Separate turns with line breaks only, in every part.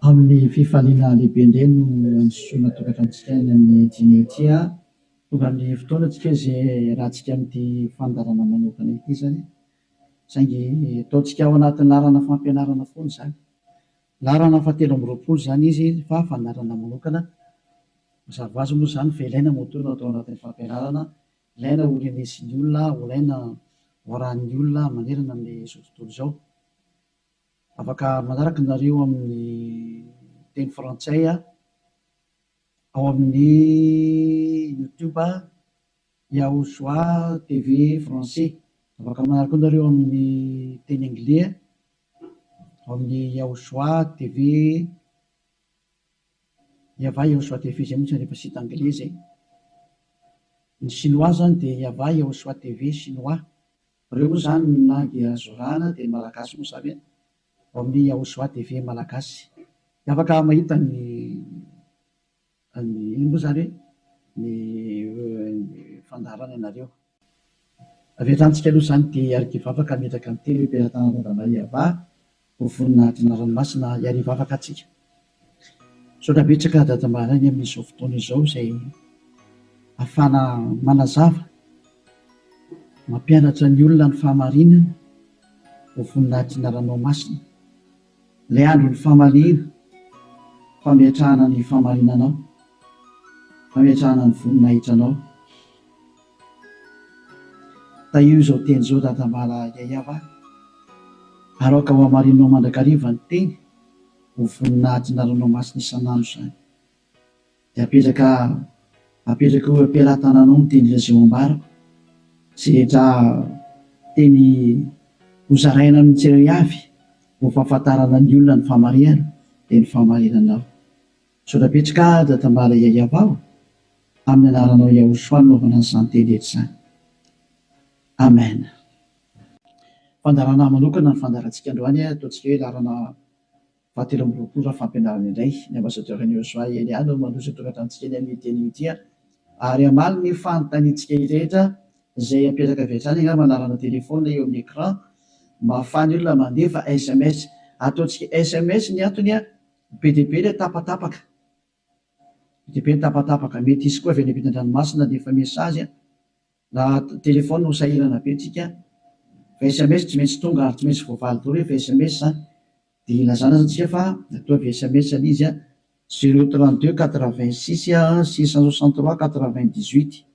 Amin'ny fifaliana lehibe indray no andisoana tokantranontsika any amin'ny dîner ity. Tonga amin'ny fotoana tsika izay iarahantsika amin'ity fandaharana manokana ity izany. Saingy ataontsika ao anatin'ny laharana fampianarana foana izany. Laharana fahatelo amby 20 izany izy fa fandaharana manokana. Mazava ho azy moa izany fa ilaina moa no atao anatin'ny fampianarana. Ilaina ho renesin'ny olona, ho ilaina ho arahan'ny olona manerana amin'izao tontolo izao. Afaka manaraka nareo amin'ny teny frantsay ao amin'ny YouTube Yahushua TV français. Afaka manaraka koa nareo amin'ny teny anglais ao amin'ny Yahushua TV Yava Yahushua TV izay mihitsy rehefa site anglais zay. Ny chinois zany dia Yava Yahushua TV chinois. Ireo moa izany ny langue azo arahana dia ny malagasy moa izany ao amin'ny Yahushua TV malagasy. Dia afaka mahita ny ny ino moa izany hoe ny fandaharana ianareo. Avy hatrany tsika aloha izany dia hiaraka hivavaka hametraka ny teny hoe Am-pelatanana Yavah ho voninahitry ny anarany masina hiary hivavaka antsika. Misaotra betsaka Dada Maraina amin'izao fotoana izao izay ahafahana manazava, mampianatra ny olona ny fahamarinana ho voninahitry ny anaranao masina. Ilay andron'ny famaliana, fametrahana ny fahamarinanao, fametrahana ny voninahitranao. Tahio izao teny izao Dada Mala Yayava ary aoka ho hamarinao mandrakariva ny teny ho voninahitry ny anaranao masina isan'andro izany. Dia apetraka apetraka eo am-pelatananao ny teny izay ho ambarako, izay rehetra teny hozaraina amin'ny tsirairay avy ho fahafantarana ny olona ny fahamarihana dia ny fahamarinanao. Misaotra betsaka Dada Mbala Yayava o! Amin'ny anaranao Yahushua no anaovana an'izany teny rehetra izany. Amen. Fandaharana manokana ny fandaharantsika androany, ataontsika hoe laharana fahatelo amby 20 raha fampianarana indray. Ny ambassadeur an'i Yahushua Elia no mandroso tokantranontsika eny amin'ny teny ity ary hamaly ny fanontaniantsika rehetra izay apetraka avy hatrany angamba anarana téléphone eo amin'ny écran mba ahafahan'ny olona mandefa sms. Ataontsika sms ny antony be dia be ilay tapatapaka. Be dia be ny tapatapaka. Mety hisy koa avy any ampitan-dranomasina handefa message. Raha téléphone ho sahirana be tsika fa sms tsy maintsy tonga ary tsy maintsy voavaly daholo rehefa sms zany. Dia ilazana zany tsika fa ataovy sms ilay izy 032 86 663 98.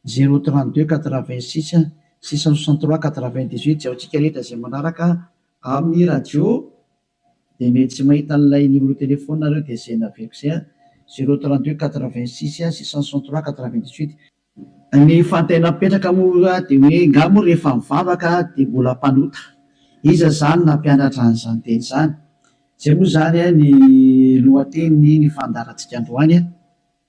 032 86 663 98 izay ho antsika rehetra izay manaraka amin'ny radio dia mety tsy mahita an'ilay numéro téléphone nareo dia izay naveriko izay 032 86 663 98. Ny fanontaniana mipetraka moa dia hoe nga moa rehefa mivavaka dia mbola mpanota? Iza izany nampianatra an'izany teny izany? Izay moa izany ny lohatenin'ny ny fandaharantsika androany.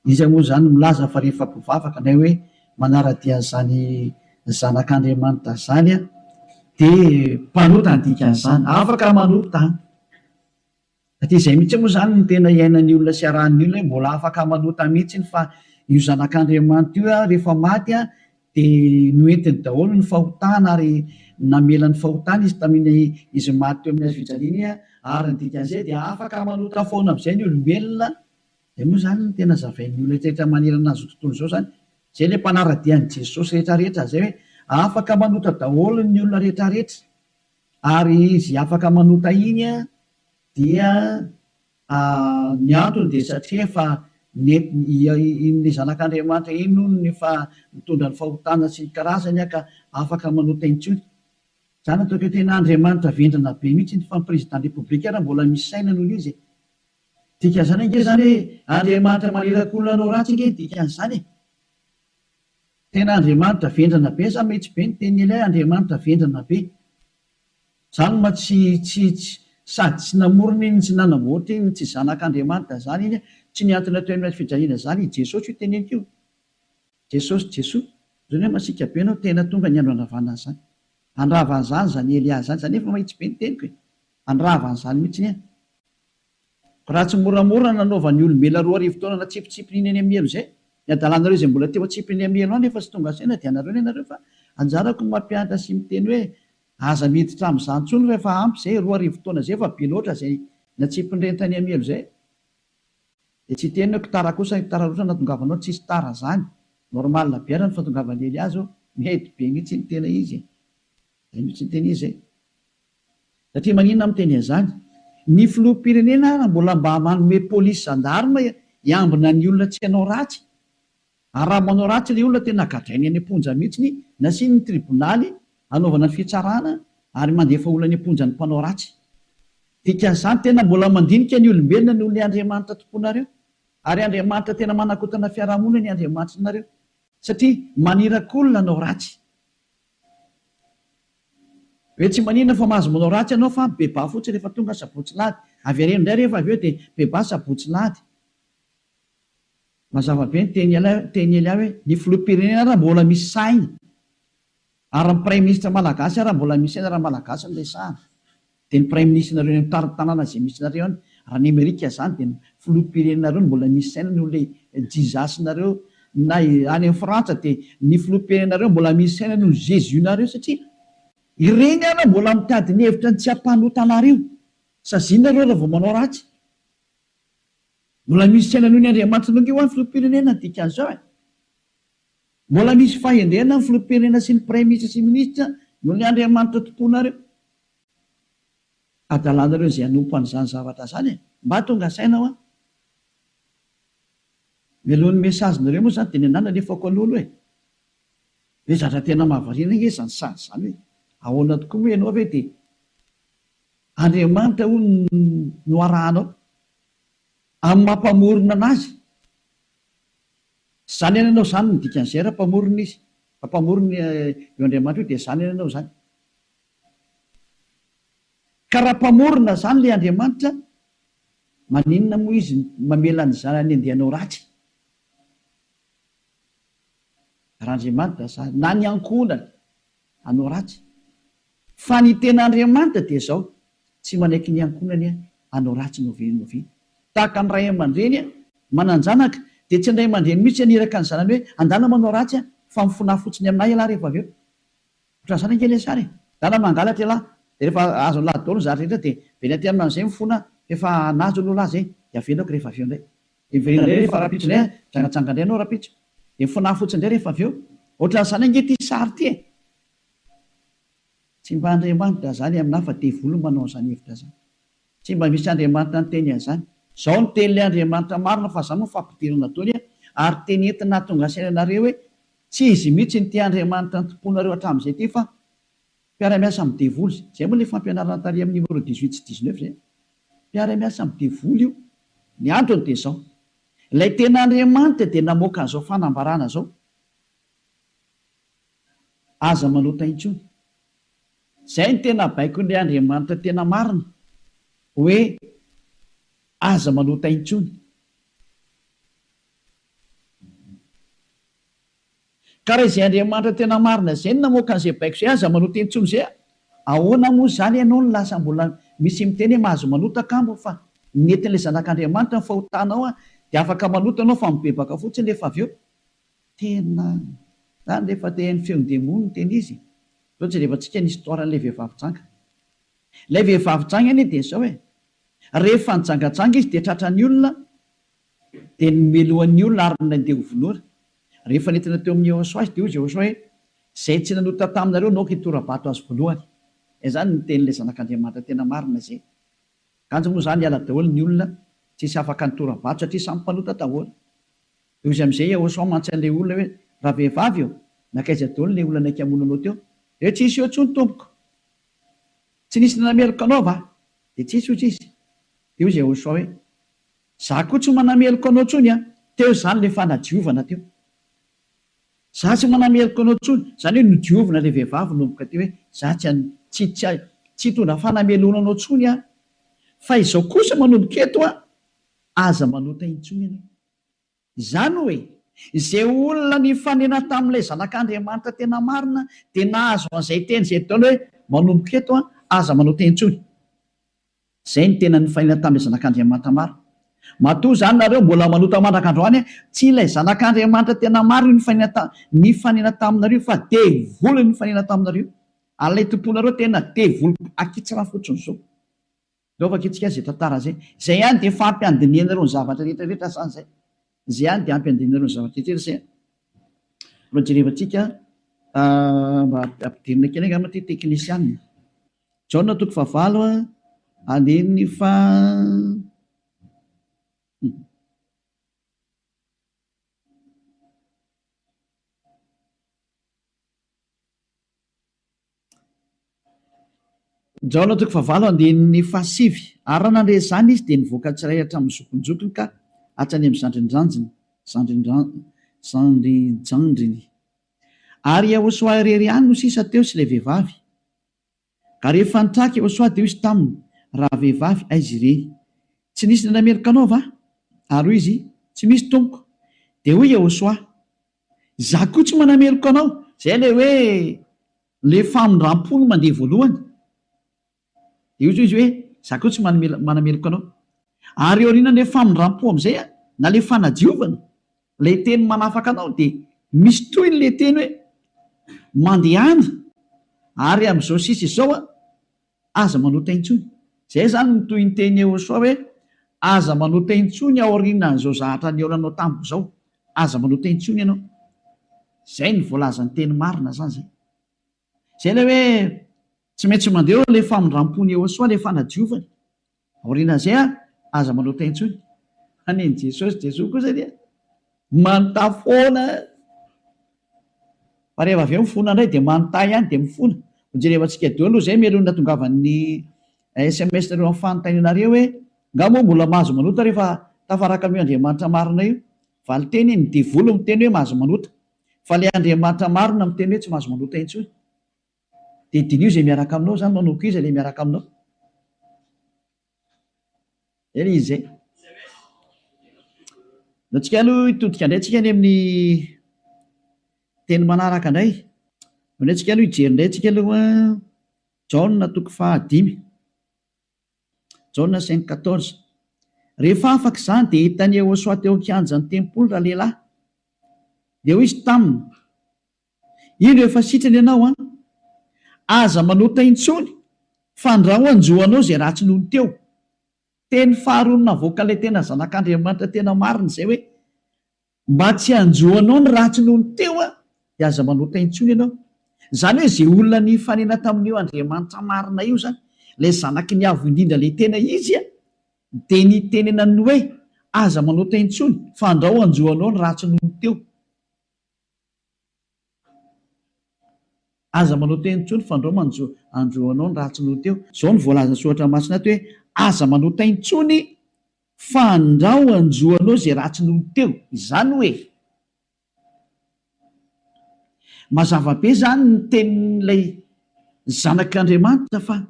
Iza moa izany no milaza fa rehefa mpivavaka na hoe manara-dia an'izany zanak'Andriamanitra izany dia mpanota ny dikan'izany? Afaka manota an! Satria izay mihitsy moa izany no tena iainan'ny olona sy arahan'ny olona hoe mbola afaka manota mihitsy fa io zanak'Andriamanitra io rehefa maty dia noentiny daholo ny fahotana ary namela ny fahotana izy tamin'iny izy maty teo amin'ny hazo fijaliana ary ny dikan'izay dia afaka manota foana amin'izay ny olombelona. Izay moa izany no tena zavain'ny olona rehetra manerana an'izao tontolo izao izany. Izay ilay mpanara-dia an'i Jesosy rehetra rehetra izay hoe afaka manota daholo ny olona rehetra rehetra. Ary izy afaka manota iny dia ny antony dia satria efa iny zanak'Andriamanitra iny hono efa nitondra ny fahotana sy ny karazany ka afaka manota intsony. Izany ataoko hoe tena Andriamanitra vendrana be mihitsy fa ny président république ary mbola misy saina noho izy e. Dikan'izany ange izany hoe Andriamanitra maniraka olona hanao ratsy ange ny dikan'izany e. Tena Andriamanitra vendrana be za mihitsy be ny tenin'i Elia Andriamanitra vendrana be. Zany ma tsy tsy tsy sady tsy namorona iny tsy nanamboatra iny tsy zanak'Andriamanitra zany iny tsy nihantona teo amin'ny hazo fijaliana zany i Jesosy io teneniko io. Jesosy Jesoa zany hoe masiaka be anao tena tonga ny andro handravana an'izany. Handrava an'izany zany Elia zany zany efa mahitsy be ny teniko e. Handrava an'izany mihitsy ny Raha tsy moramora nanaovan'ny olombelona 2000 taona natsipitsipiny iny any amin'ny helo izay, ny adalanareo izay mbola teo atsipiny amin'ny helo any efa tsy tonga saina dia anareo ny anareo fa anjarako ny mampianatra sy miteny hoe aza miditra amin'izany intsony fa efa ampy izay, 2000 taona izay efa be loatra izay. Natsipin'ireny tany amin'ny helo izay. Dia tsy hiteny hoe tara kosa, tara loatra ny nahatongavanao, tsisy tara zany. Normal be ary ny fahatongavan'i Elia zao, mety be mihitsy ny tena izy e. Zay mihitsy ny tena izy e. Satria maninona aho miteny an'izany? Ny filoham-pirenena ara mbola mba manome polisy gendarme hiambina ny olona tsy hanao ratsy. Ary raha manao ratsy ilay olona tena gadrainy any am-ponja mihitsiny, nasiany ny tribonaly hanaovana ny fitsarana ary mandefa olona any am-ponja ny mpanao ratsy. Dikan'izany tena mbola mandinika ny olombelona noho ilay Andriamanitra tomponareo. Ary Andriamanitra tena manakotana fiarahamonina ny Andriamanitrinareo. Satria maniraka olona hanao ratsy. Hoe tsy maninona fa mahazo manao ratsy ianao fa mibebaha fotsiny rehefa tonga sabotsy lahady. Avereno indray rehefa avy eo dia mibebaha sabotsy lahady. Mazava be ny teny teny Elia hoe ny filoham-pirenena ara mbola misy saina ary ny praiminisitra malagasy ara mbola misy saina raha malagasy no resahana dia ny praiminisitrinareo any amin'ny tanàna izay misy nareo any raha ny amerika izany dia ny filoham-pirenenareo no mbola misy saina noho ilay Jesus nareo na any amin'ny frantsa dia ny filoham-pirenenareo mbola misy saina noho ny Jesus nareo satria ireny ara mbola mitady ny hevitra ny tsy hampanota anareo saziana nareo raha vao manao ratsy. Mbola misy saina noho ny Andriamanitra noho ange hoa ny filoham-pirenena ny dikan'izao e! Mbola misy fahendrena ny filoham-pirenena sy ny praiminisitra sy minisitra noho ny Andriamanitra tomponareo. Adalanareo izay hanompo an'izany zavatra izany e! Mba tonga saina hoa! Mialohan'ny message-nareo moa izany dia ny anah nalefako aloha aloha e! Hoe zatra tena mahavariana ange izany sary izany hoe ahoana tokoa moa ianao ve dia Andriamanitra hono no arahanao amin'ny maha mpamorona anazy. Izany anie ianao izany no dikan'izay raha mpamorona izy. Raha mpamorona io Andriamanitra io dia izany anie ianao izany. Ka raha mpamorona izany ilay Andriamanitra, maninona moa izy mamela ny zanany handeha hanao ratsy? Raha Andriamanitra izany, na ny ankohonany hanao ratsy. Fa ny tena Andriamanitra dia izao, tsy manaiky ny ankohonany hanao ratsy n'oviana n'oviana. Tahaka ny ray aman-dreny manan-janaka, dia tsy ny ray aman-dreny mihitsy haniraka ny zanany hoe andana manao ratsy fa mifonaha fotsiny aminà ialahy rehefa avy eo. Ohatran'izany ange ilay sary e! Ndana mangalatra ialahy, dia rehefa azon'ilahy daholo ny zavatra rehetra dia miverina aty aminy amin'izay mifona fa efa nahazo aloha lahy izay, dia avelako rehefa avy eo indray. Dia miverina indray rehefa rahampitso indray an, mijangajanga indray ianao rahampitso. Dia mifonaha fotsiny indray rehefa avy eo. Ohatran'izany ange ity sary ity e! Tsy mba Andriamanitra izany aminà fa devoly no manao an'izany hevitra izany. Tsy mba misy Andriamanitra niteny an'izany. Izao no tenin'ilay Andriamanitra marina fa izany no fampidirana ataony ary teny entina hahatonga saina anareo hoe tsy izy mihitsy ity Andriamanitra nitompoanareo hatramin'izay ity fa mpiara-miasa amin'ny devoly. Izay moa ilay fampianarana tary amin'ny numéro 18 sy 19 izay. Mpiara-miasa amin'ny devoly io. Ny antony dia izao. Ilay tena Andriamanitra dia namoaka an'izao fanambarana izao. Aza manota intsony. Izay no tena baikon'ilay Andriamanitra tena marina, hoe aza manota intsony. Ka raha izay Andriamanitra tena marina izay no namoaka an'izay baiko izay, aza manota intsony izay, ahoana moa izany ianao no lasa mbola misy miteny hoe mahazo manota kamo fa nentin'ilay zanak'Andriamanitra ny fahotanao dia afaka manota ianao fa mibebaka fotsiny rehefa avy eo. Tena zany rehefa te haino feon-demony no tena izy e! Zao jerevantsika ny histoire an'ilay vehivavy janga. Ilay vehivavy janga anie dia zao e! Rehefa nijangajanga izy dia tratran'ny olona dia nomelohan'ny olona ary nandeha ho vonoina. Rehefa nentina teo amin'i Yehosua izy dia hoy Yehosua hoe, Izay tsy nanota taminareo no aoka hitora-bato azy voalohany. Izany no tenin'ilay Zanak'Andriamanitra tena marina izay. Kanjo moa izany hiala daholo ny olona, tsisy afaka nitora-bato satria samy mpanota daholo. Dia hoy izy amin'izay Yehosua mantsy an'ilay olona hoe, Ravehivavy ô, nankaiza daholo ilay olona naika hamono anao teo? Dia hoe, Tsisy eo intsony, tompoko. Tsy nisy nanameloka anao va? Dia tsisy, hoy izy. Dia hoy Yehosua hoe, Izaho koa tsy manameloka anao intsony an! Teo izany ilay fanadiovana teo. Izaho tsy manameloka anao intsony. Izany hoe nodiovina ilay vehivavy nanomboka teo hoe, Izaho tsy tsy tsy tsy hitondra fanamelohana anao intsony aho. Fa izao kosa manomboka eto an, aza manota intsony ianao. Izany hoe, izay olona nifanena tamin'ilay Zanak'Andriamanitra tena marina dia nahazo an'izay teny izay daholo hoe, manomboka eto an, aza manota intsony. Izay no tena nifanena tamin'ilay Zanak'Andriamanitra marina. Matoa izany nareo mbola manota mandraka androany, tsy ilay Zanak'Andriamanitra tena marina io nifanena ta, nifanena taminareo fa devoly nifanena taminareo. Ary ilay tomponareo tena devoly akitsirano fotsiny izao. Ndao vakintsika izay tantara izay. Izay ihany dia efa ampy handinihanareo ny zavatra rehetra rehetra izany izay. Izay ihany dia ampy handinihanareo ny zavatra rehetra rehetra izay. Mba jerevantsika mba ampidirina kely angamba ity teknisianina. Jaona toko fahavalo andininy faha. Jaona toko fahavalo andininy fahasivy, Ary raha nandre izany izy, dia nivoaka tsirairay hatramin'ny zokinjokiny ka hatrany amin'ny zandrindrandriny, zandrinjandriny. Ary Iehôsoa irery ihany no sisa teo sy ilay vehivavy. Ka rehefa nitraka Iehôsoa, dia hoy izy taminy, Ravehivavy, aiza ireny? Tsy nisy nanameloka anao va? Ary hoy izy, Tsy misy, tompoko. Dia hoy Iehôsoa, Izaho koa tsy manameloka anao. Izay ilay hoe ilay famindram-po no mandeha voalohany. Dia hoy izy hoe, Izaho koa tsy manameloka anao. Ary aorianan'ilay famindram-po amin'izay, na ilay fanadiovana, ilay teny manafaka anao, dia misy tohiny ilay teny hoe, Mandehana, ary amin'izao sisa izao Aza manota intsony. Zay izany ny tohinteny Yehosua hoe, Aza manota intsony aorianan'izao zahatra nihaonanao tamiko izao. Aza manota intsony ianao. Zay ny voalazan'ny teny marina zany zay. Zay ilay hoe tsy maintsy mandeha eo ilay famindrampon'i Yehosua, ilay fanadiovany. Aorianan'izay an, aza manota intsony. Fa nen'i Jesosy, Jesoa kosa dia manontà foana. Fa rehefa avy eo mifona indray dia manontà ihany dia mifona. Hojerevantsika daholo aloha izay mialoha ny nahatongavan'ny sms nareo amin'ny fanontanianareo hoe, nga moa mbola mahazo manota rehefa tafaraka amin'io Andriamanitra marina io? Valinteny, ny devoly miteny hoe mahazo manota. Fa ilay Andriamanitra marina miteny hoe tsy mahazo manota intsony. Dia diniho izay miaraka aminao izany, manomboka iza ilay miaraka aminao? Zay ilay izy zay. Ndao tsika aloha hitodika indray tsika any amin'ny teny manaraka indray. Ndao indray tsika aloha hijery indray tsika aloha Jaona toko fahadimy. Jaona cinq quatorze. Rehefa afaka izany dia hitan'i Yehosua teo an-kianjan'ny tempoly ralehilahy. Dia hoy izy taminy, Indro efa sitrana ianao an! Aza manota intsony fandrao hanjo anao izay ratsy nony teo. Teny faharoa navoakan'ilay tena zanak'Andriamanitra tena marina izay hoe, mba tsy hanjo anao ny ratsy nony teo an, dia aza manota intsony ianao. Izany hoe izay olona nifanena tamin'io Andriamanitra marina io izany, ilay zanaky ny Avo Indrindra ilay tena izy an, dia nitenenany hoe, aza manota intsony fandrao hanjo anao ny ratsy nony teo. Aza manao teny intsony fandrao manjo androanao ny ratsy noho teo. Zao no voalazan'ny soratra masina ato hoe aza manota intsony fandrao anjoanao izay ratsy noho teo. Izany hoe mazava be izany ny tenin'ilay zanak'Andriamanitra fa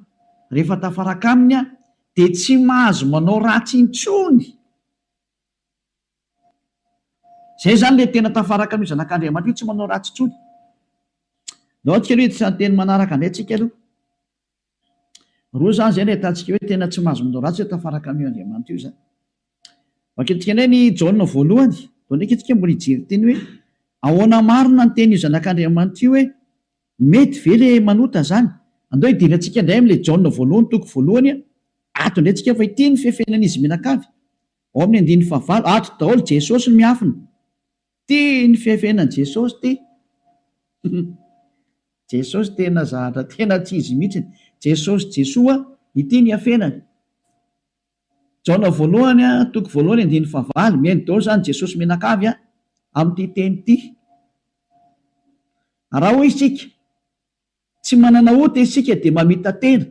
rehefa tafaraka aminy aho dia tsy mahazo manao ratsy intsony. Zay zany le tena tafaraka amin'io zanak'Andriamanitra io tsy manao ratsy intsony. Ndao antsika aloha hiditra ny teny manaraka indray tsika aloha. Roa zany zay no ahitantsika hoe tena tsy mahazo manao ratsy hoe tafaraka amin'io Andriamanitra io zany. Vakintsika indray ny Jaona voalohany. Ndao ndraiky tsika mbola hijery teny hoe ahoana marina ny tenin'io zanak'Andriamanitra io hoe mety ve le manota zany? Andao hidirantsika indray amin'ilay Jaona voalohany toko voalohany ato indray tsika fa ity ny fefenan'izy mianakavy. Ao amin'ny andininy fahavalo, ato daholo Jesosy no miafina. Ty ny fiafenan'i Jesosy ty. Jesosy tena zahatra tena tsy izy mihitsy. Jesosy Jesoa, ity ny iafenany. Jaona voalohany toko voalohany andininy fahavalo, mihaino daholo izany Jesosy mianakavy amin'ity teny ity. Raha hoy isika, tsy manana ota isika dia mamita-tena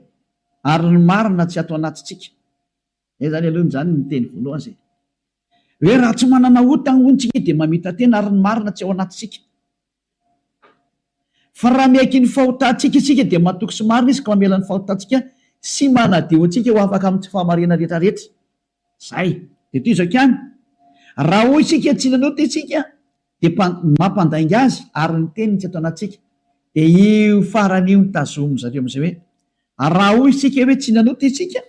ary ny marina tsy ato anatintsika. Zay zany aloha zany ny teny voalohany zay. Hoe raha tsy manana ota hono tsika dia mamita-tena ary ny marina tsy ao anatintsika. Fa raha miaiky ny fahotantsika isika dia matoky sy marina izy ka mamela ny fahotantsika sy manadio antsika ho afaka amin'ny tsy fahamarinana rehetra rehetra. Zay. Dia toy izao ihany. Raha hoy isika tsy nanota isika dia mampandainga azy ary ny teniny tsy ato anatintsika. Dia io farany io no tazomin-dry zareo amin'izay hoe raha hoy isika hoe tsy nanota isika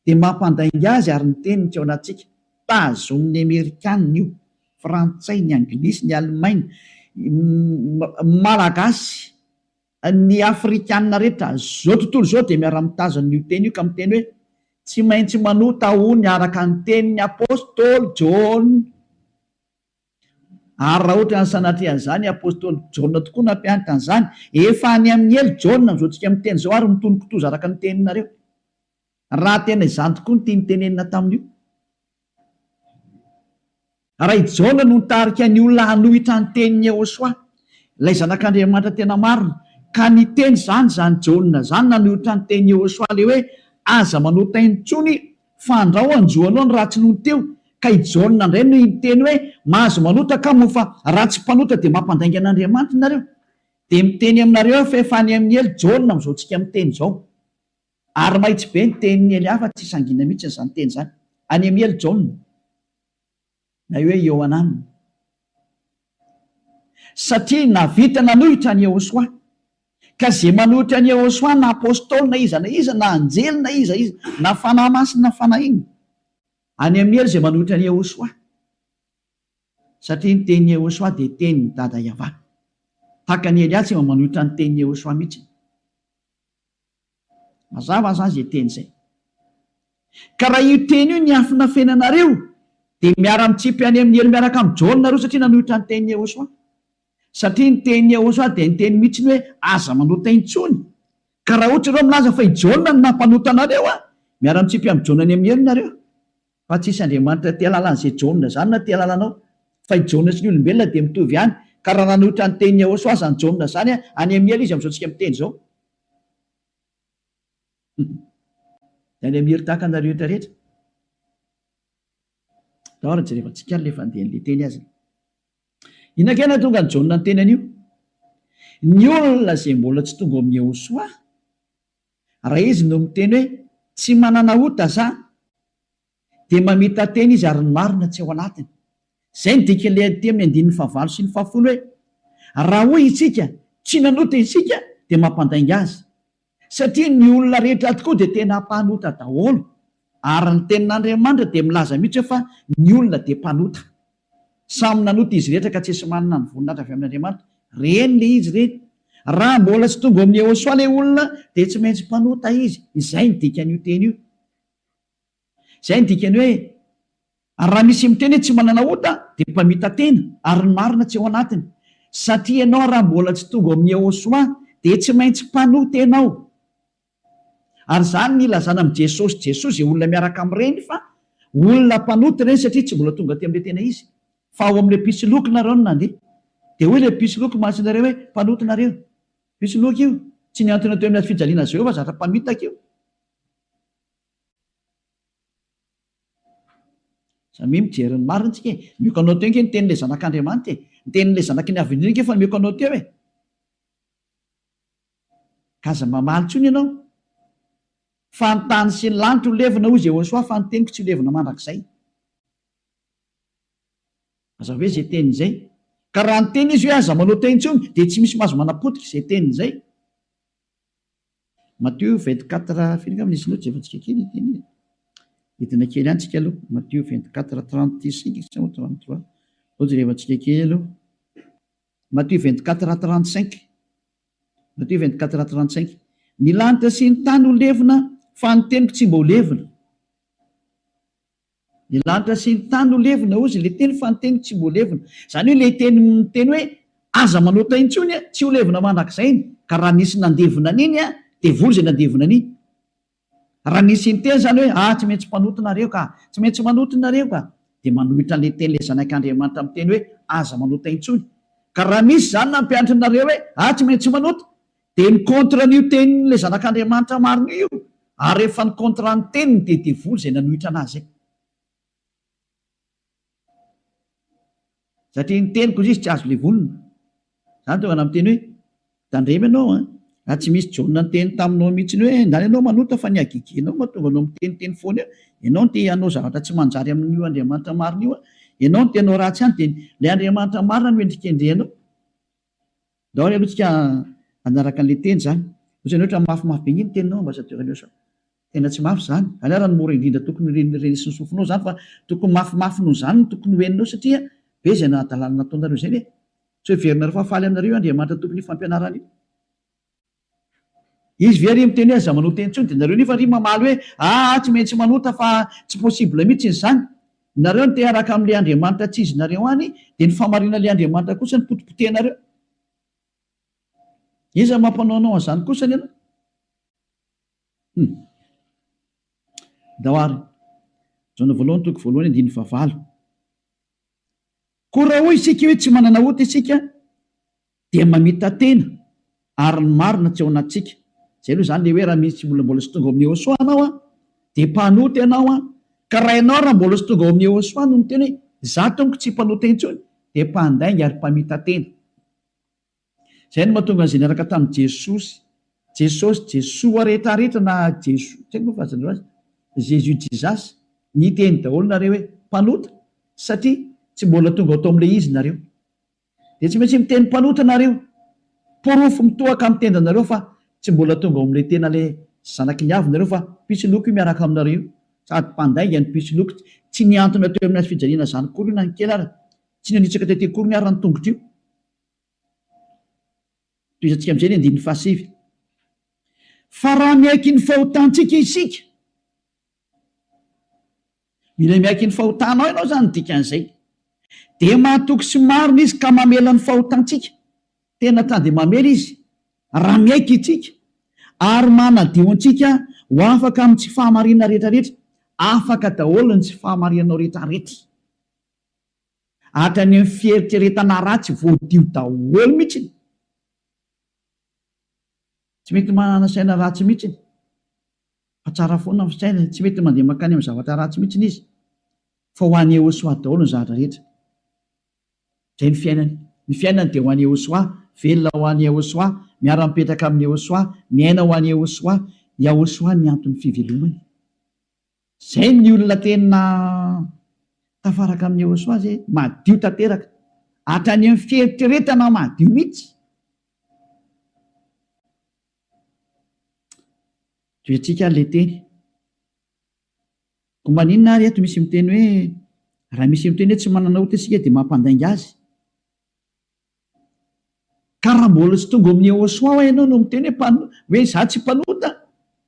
dia mampandainga azy ary ny teniny tsy ao anatintsika. Tazomin'ny Amerikanina io, Frantsay, ny Anglisy, ny Alemaina, Malagasy, ny Afrikanina rehetra, zao tontolo izao dia miara-mitazona io teny io ka miteny hoe. Tsy maintsy manota hono araka ny tenin'ny apostoly Jaona. Ary raha ohatra ny sanatria an'izany, apostoly Jaona tokoa nampianatra an'izany. Efa any amin'ny helo Jaona amin'izao tsika miteny izao ary mitono kitoza araka ny teninareo. Raha tena izany tokoa no tiany tenenina tamin'io. Raha i Jaona no nitarika ny olona hanohitra ny tenin'i Yehosua, ilay Zanak'Andriamanitra tena marina, ka niteny izany izany Jaona izany nanohitra ny tenin'i Yehosua ilay hoe aza manota intsony fa andrao hanjo anao ny ratsy nony teo, ka i Jaona indray no niteny hoe mahazo manota ka moa fa raha tsy mpanota dia mampandainga an'Andriamanitra nareo. Dia miteny aminareo aho fa efa any amin'ny helo Jaona amin'izao tsika miteny izao. Ary mahitsy be ny tenin'i Elia fa tsy sangiana mihitsy izany teny izany. Any amin'ny helo Jaona. Na hoe Iohanana. Satria nahavita nanohitra an'i Yehosua. Ka izay manohitra an'i Yehosua na apostoly na iza na iza na anjely na iza iza na fanahy masina na fanahy inona. Any amin'ny helo izay manohitra an'i Yehosua. Satria ny tenin'i Yehosua dia tenin'i Dada Yavah. Tahaka an'i Elia tsy mba manohitra ny tenin'i Yehosua mihitsy. Mazava zany zay teny zay. Ka raha io teny io niafinafenanareo dia miara-mitsipy any amin'ny helo miaraka amin'i Jaona nareo satria nanohitra ny tenin'i Yehosua. Satria ny tenin'i Yehosua dia niteny mihitsy ny hoe aza manota intsony. Ka raha ohatra ireo milaza fa i Jaona no nampanota anareo an, miara-mitsipy amin'i Jaona any amin'ny helo nareo. Fa tsisy Andriamanitra te halala an'izay Jaona izany na te halala anao. Fa i Jaona sy ny olombelona dia mitovy ihany. Ka raha nanohitra ny tenin'i Yehosua izany Jaona izany an, any amin'ny helo izy amin'izao tsika miteny izao. Dia any amin'ny helo tahaka anareo rehetra rehetra. Ndao ary jerevantsika ary ilay fandehan'ilay teny aza. Inona kay nahatonga an'i Jaona niteny an'io? Ny olona izay mbola tsy tonga ao amin'i Yehosua, raha izy no miteny hoe tsy manana ota za, dia mamita-tena izy ary ny marina tsy ao anatiny. Izay no dikan'ilay aty amin'ny andininy fahavalo sy ny fahafolo hoe, Raha hoy isika, tsy nanota isika, dia mampandainga azy. Satria ny olona rehetra tokoa dia tena mpanota daholo. Ary ny tenin'Andriamanitra dia milaza mihitsy hoe fa ny olona dia mpanota. Samy nanota izy rehetra ka tsisy manana ny voninahitra avy amin'Andriamanitra. Reny ilay izy ireny. Raha mbola tsy tonga ao amin'i Yehosua ilay olona dia tsy maintsy mpanota izy. Izay no dikan'io teny io. Izay no dikany hoe, ary raha misy miteny hoe tsy manana ota dia mpamita-tena ary ny marina tsy ao anatiny. Satria ianao raha mbola tsy tonga ao amin'i Yehosua dia tsy maintsy mpanota ianao. Ary izany no ilazana amin'i Jesosy Jesoa izay olona miaraka amin'ireny fa olona mpanota ireny satria tsy mbola tonga aty amin'ilay tena izy. Fa ao amin'ilay mpisoloky nareo no nandeha. Dia hoy ilay mpisoloky mantsy nareo hoe mpanota nareo. Mpisoloky io. Tsy nihantona teo amin'ny hazo fijaliana azy ireo fa zatra mpamitaka io. Samia mijery ny marina tsika e! Omeko anao teo ange ny tenin'ilay zanak'Andriamanitra e! Ny tenin'ilay zanaky ny Avo Indrindra ange efa nomeko anao teo e! Ka aza mamaly intsony ianao. Fa ny tany sy ny lanitra ho levona hoy Jehosoa fa ny teniko tsy ho levona mandrakizay. Mazava be izay teniny izay. Ka raha niteny izy hoe aza manao teny intsony dia tsy misy mahazo manapotika izay teniny izay. Matio 24 firy angamba nisy loatra efa tsika kely ity anie. Hidina kely ihany tsika aloha. Matio 24 35 sa 33. Aleo jerevantsika kely aloha. Matio 24 35. Matio 24 35. Ny lanitra sy ny tany ho levona fa ny teniko tsy mba ho levona. Ny lanitra sy ny tany ho levona hozy ilay teny fa ny teniko tsy mba ho levona. Izany hoe ilay teny miteny hoe aza manota intsony tsy ho levona mandrakizay iny. Ka raha nisy nandevona an'iny devoly izay nandevona an'iny. Raha nisy niteny izany hoe ah tsy maintsy mpanota nareo ka, tsy maintsy manota nareo ka, dia manohitra an'ilay teny ilay zanak'Andriamanitra miteny hoe aza manota intsony. Ka raha misy izany nampianatra anareo hoe ah tsy maintsy manota, Dia ni-contre an'io tenin'ilay zanak'Andriamanitra marina io io, ary rehefa ni-contre ny teniny dia devoly izay nanohitra an'azy izay. Satria ny teniko izy tsy azo levonina. Izany tonga namiteny hoe, tandremo ianao an, raha tsy misy Jaona niteny taminao mihitsy hoe ndany ianao manota fa ny hagegenao mahatonga anao miteniteny foana eo, ianao no te hanao zavatra tsy manjary amin'io Andriamanitra marina io an, ianao no te hanao ratsy any dia ilay Andriamanitra marina no endrikendrehanao. Ndao ary aloha tsika hanaraka an'ilay teny izany. Ohatrany ohatra mafimafy be nge ny teninao ambassadeur Eliosa. Tena tsy mafy izany. Izany ary no mora indrindra tokony ho renesin'ny sofinao izany fa tokony mafimafy noho izany no tokony ho henonao satria be izay hadalana nataonareo izay ve? Tsy heverinareo fa faly aminareo io Andriamanitra tompon'io fampianarana io? Izy ve ary miteny hoe aza manota intsony dia nareo nefa ary mamaly hoe aa tsy maintsy manota fa tsy possible mihitsy izany. Nareo no te hiaraka amin'ilay Andriamanitra tsy izy nareo any dia ny fahamarinan'ilay Andriamanitra kosa no potipotehinareo. Iza mampanao anao an'izany kosany ianao? Hum. Ndao ary. Jaona voalohany toko voalohany andininy fahavalo. Koa raha hoy isika hoe tsy manana ota isika dia mamita-tena ary ny marina tsy ao anatintsika. Izay aloha izany ilay hoe raha misy olona mbola tsy tonga ao amin'i Yehosua ianao an, dia mpanota ianao an, ka raha ianao raha mbola tsy tonga ao amin'i Yehosua no miteny hoe izaho tompoko tsy mpanota intsony dia mpandainga ary mpamita-tena. Izay no mahatonga an'izay niaraka tamin'i Jesosy, Jesosy, Jesoa rehetra rehetra na Jeso, tsy haiko moa filazanareo azy, Jésus Jesus, niteny daholo nareo hoe mpanota satria tsy mbola tonga ao tao amin'ilay izy nareo. Dia tsy maintsy miteny mpanota nareo. Porofo mitohaka amin'ny tendanareo fa tsy mbola tonga ao amin'ilay tena ilay zanaky ny avo nareo fa mpisoloky io miaraka aminareo io. Sady mpandainga ny mpisoloky, tsy nihantona teo amin'ny hazofijaliana izany akory io na ny kely ara, tsy nanitsaka tety akory ny ara ny tongotra io. Tohizantsika amin'izay ny andininy fahasivy. Fa raha miaiky ny fahotantsika isika, mila miaiky ny fahotanao ianao izany ny dikan'izay, dia mahatoky sy marina Izy ka mamela ny fahotantsika. Tena ta dia mamela Izy raha miaiky isika, ary manadio antsika ho afaka amin'ny tsy fahamarinana rehetrarehetra. Afaka daholo ny tsy fahamarinanao rehetrarehetra. Hatrany amin'ny fieritreretana ratsy voadio daholo mihitsy. Tsy mety manana saina ratsy mihitsy fa tsara foana ny fisainany, tsy mety mandeha mankany amin'ny zavatra ratsy mihitsy izy fa ho an'i Yehosua daholo ny zavatra rehetra. Izay ny fiainany. Ny fiainany dia ho an'i Yehosua, velona ho an'i Yehosua, miara-mipetraka amin'i Yehosua, miaina ho an'i Yehosua. Yahosua ny anton'ny fivelomany. Zay ny olona tena tafaraka amin'i Yehosua zay, madio tanteraka. Hatrany amin'ny fieritreretana madio mihitsy. Tohizantsika ary ilay teny. Koa maninona ary eto misy miteny hoe raha misy miteny hoe tsy manana ota isika dia mampandainga azy. Ka raha mbola tsy tonga ao amin'i Yehosua hoa ianao no miteny hoe mpano, hoe izaho tsy mpanota,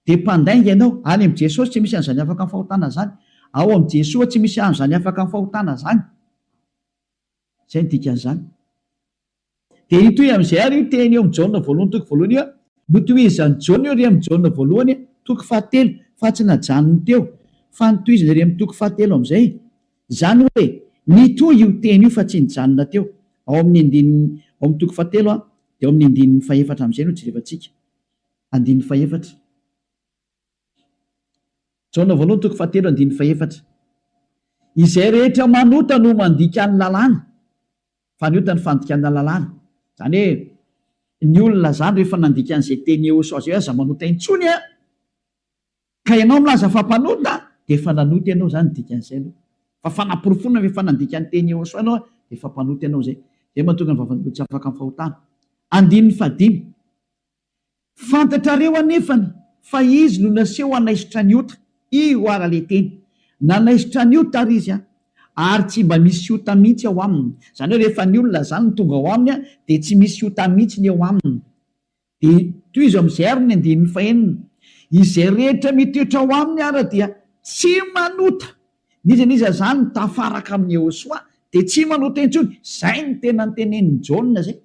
dia mpandainga ianao. Any amin'i Jesosy tsy misy an'izany afaka amin'ny fahotana izany. Ao amin'i Jesoa tsy misy an'izany afaka amin'ny fahotana izany. Izay no dikan'izany. Dia hitohy amin'izay ary io teny eo amin'i Jaona voalohany toko voalohany io. Notohizan'i Jaona io ery amin'i Jaona voalohany toko fahatelo, fa tsy najanony teo, fa notohizany ery amin'ny toko fahatelo amin'izay. Izany hoe, nitohy io teny io fa tsy nijanona teo. Ao amin'ny andininy, ao amin'ny toko fahatelo dia ao amin'ny andininy fahefatra amin'izay no jerevantsika. Andininy fahefatra. Jaona voalohany toko fahatelo andininy fahefatra. Izay rehetra manota no mandika ny lalàna, fa ny ota ny fandikana lalàna. Izany hoe, ny olona izany rehefa nandika an'izay teny Yehosua izay hoe aza manota intsony an! Ka ianao milaza fa mpanota dia efa nanota ianao izany ny dikan'izay aloha. Fa fanaporofoana fa efa nandika ny teny Yehosua ianao dia efa mpanota ianao izay. Izay mahatonga ny vavan'olona tsy afaka amin'ny fahotana. Andininy fahadimy. Fantatrareo anefany fa izy no naseho hanaisotra ny ota. Io ara le teny. Nanaisotra ny ota ary izy an. Ary tsy mba misy ota mihitsy ao aminy. Izany hoe rehefa ny olona izany no tonga ao aminy an, dia tsy misy ota mihitsy ny eo aminy. Dia tohizo amin'izay ary ny andininy fahenina, Izay rehetra mitoetra ao aminy ara dia tsy manota. N'iza n'iza izany mitafaraka amin'i Yehosua dia tsy manota intsony. Izay no tena notenenin'i Jaona izay.